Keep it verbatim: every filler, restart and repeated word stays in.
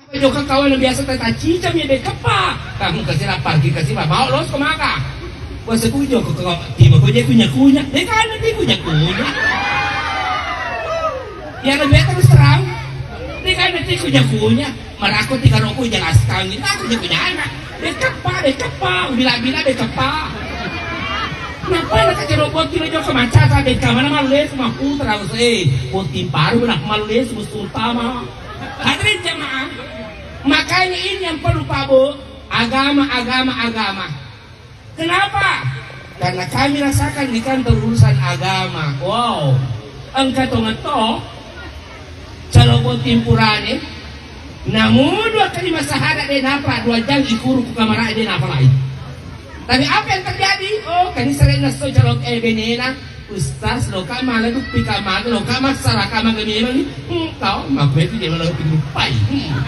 Jokka kawan biasa tata cicam ya bekeppa. Kamu kasih lapar ki kasih mau los ke maka. Wah setuju ke kau tiba kau jadi kunyah-kunyah. Deka nanti kunyah-kunyah. Ya lebih terus terang. Deka nanti kunyah-kunyah. Maraku tiga roku jelaskan kita kunyah-kunyah anak. Bekeppa, bekeppa, bila-bila bekeppa. Kenapa nak kerobot kilo jokka macam tak beka mana malu les mahu terus eh. Botim baru nak malu les musuh utama. Hadirin jamaah, makanya ini yang perlu Pak Bu, agama, agama, agama. Kenapa? Karena kami rasakan di kantor urusan agama. Wow, engka tongetto, calo botting purane, namu dua kalimat syahadat de napa dua jang ikuru ku kamara de napa lain. Tapi apa yang terjadi? Oh, kani sering nasto calo eh benena, Ustaz, lo kak malah duppi kak malah, lo kak masalah kak malah memang ni. Hmm, kau, maku itu dia malah lupai. Hmm.